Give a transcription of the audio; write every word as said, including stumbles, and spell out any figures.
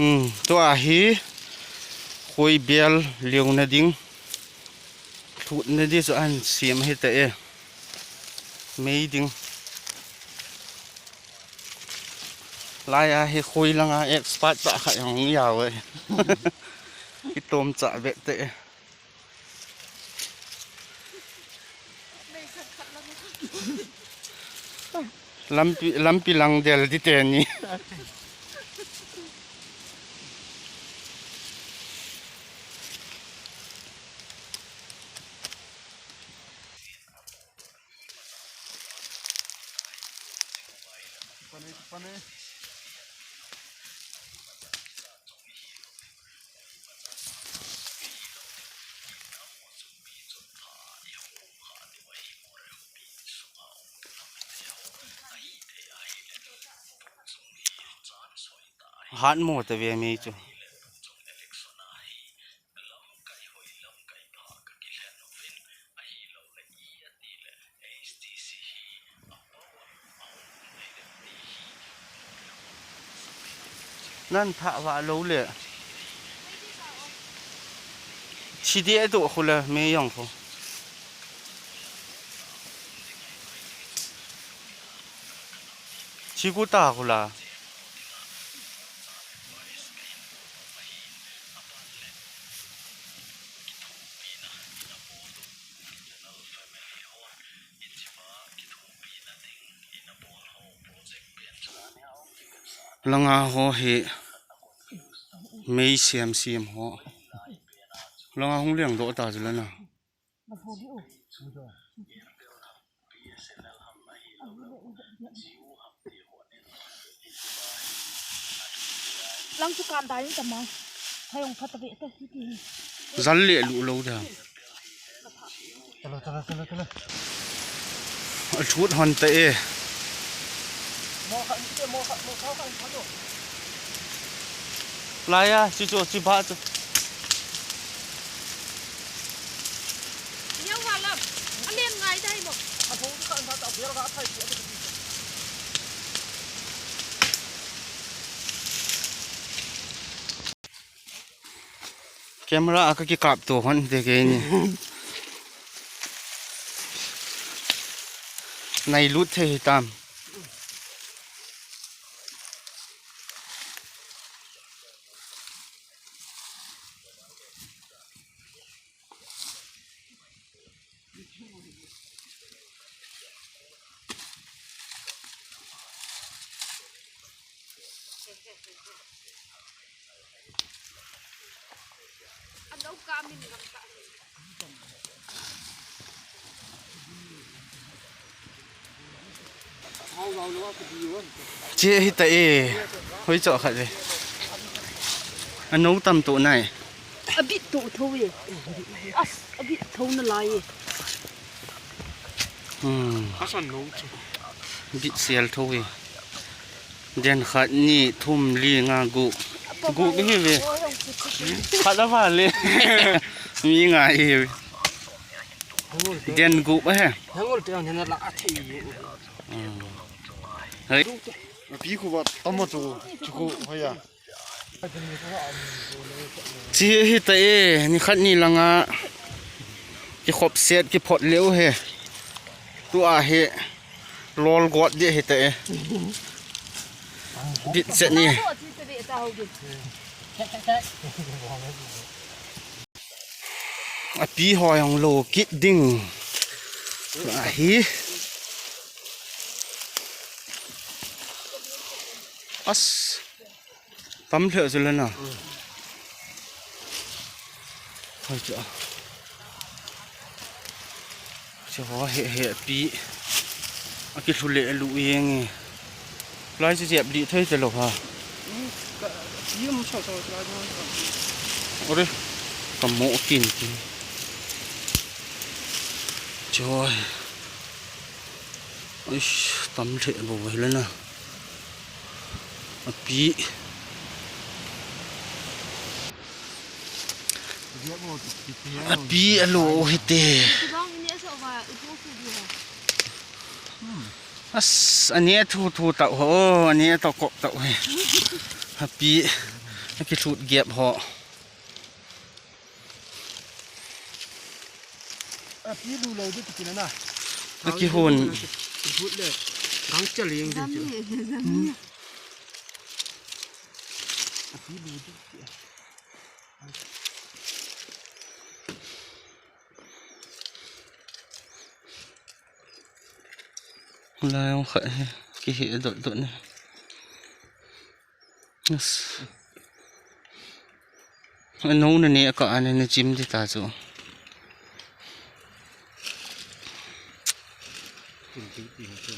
Hmm, tua hi khoi bel leuna ding, lhutna ding chu ahin sem ahi tai e. Mei ding. Lai a hi khoi langa expert tah khat jong jao e. Kitom cha vet tai e. Lampi, lampi lang del di teni. Hat mo tave mei chu. Nan thah vah lou le. Chi deh doh khu le mei jong khu. Chi gu ta khu la. Langa ho hi mei siam siam ho. Langa hung liang doh ta chu lana. Lang chu kan dai ta ma. Thai ong phat ta ve ta hi ti hi. Zal le lu lo da. Tala, tala, tala, tala. A thut hon ta e. Mo kha, mo kha, mo kha, kha, kha, kha. Lai a, chi chu, chi ba chu. Neo ha lam. A len ngai dai mo. A thong ka na ta bel ga thai chi. Camera a ka kikap to hon te ke ni. Nai lut thei hitam. Che hi ta e. Hoi cho khat ve. A no tam to nai. A bit to tho e. As, a bit tho na lai e. Hmm. Asan no chu. Bit sial tho e. Den khat, ni, thum, li, nga, gup. Gup hi ve. Khat a va le. Mi nga hi ve. Den gup a he. Hangol te ang hena la a thei. Hmm. Hei. Pi khu va tamo chu, chu khu hoya. Chi hi ta e, ni khat ni langa kikhop set kiphot leu he. Tua hi lol got dia hi ta e. Bit set ni. A pi hoi hong lo kit ding. Ahi. As. Tam lheh chu le na. Hoi chu. Chu ho he he pi. A ki lhu le lu yeng e. Lai chu jep li thei te lo ha. Ore. Ka mo kin kin. Chu ho. Uish, tam lheh bou hi le na. A pi. A pi a lo hi te. As, a ne thu thu tau ho, a ne to kop tau he. A pi. Nakithut gep ho. Api lu lo du tikina na. Nakihun. Kithut le. Gang chal jeng jeng chu. Api lu du. Lai ong khat hi kihe dot dot ne. Yes. Ano na ne ka ane ne chim di ta chu. Chim chim ti ha chu.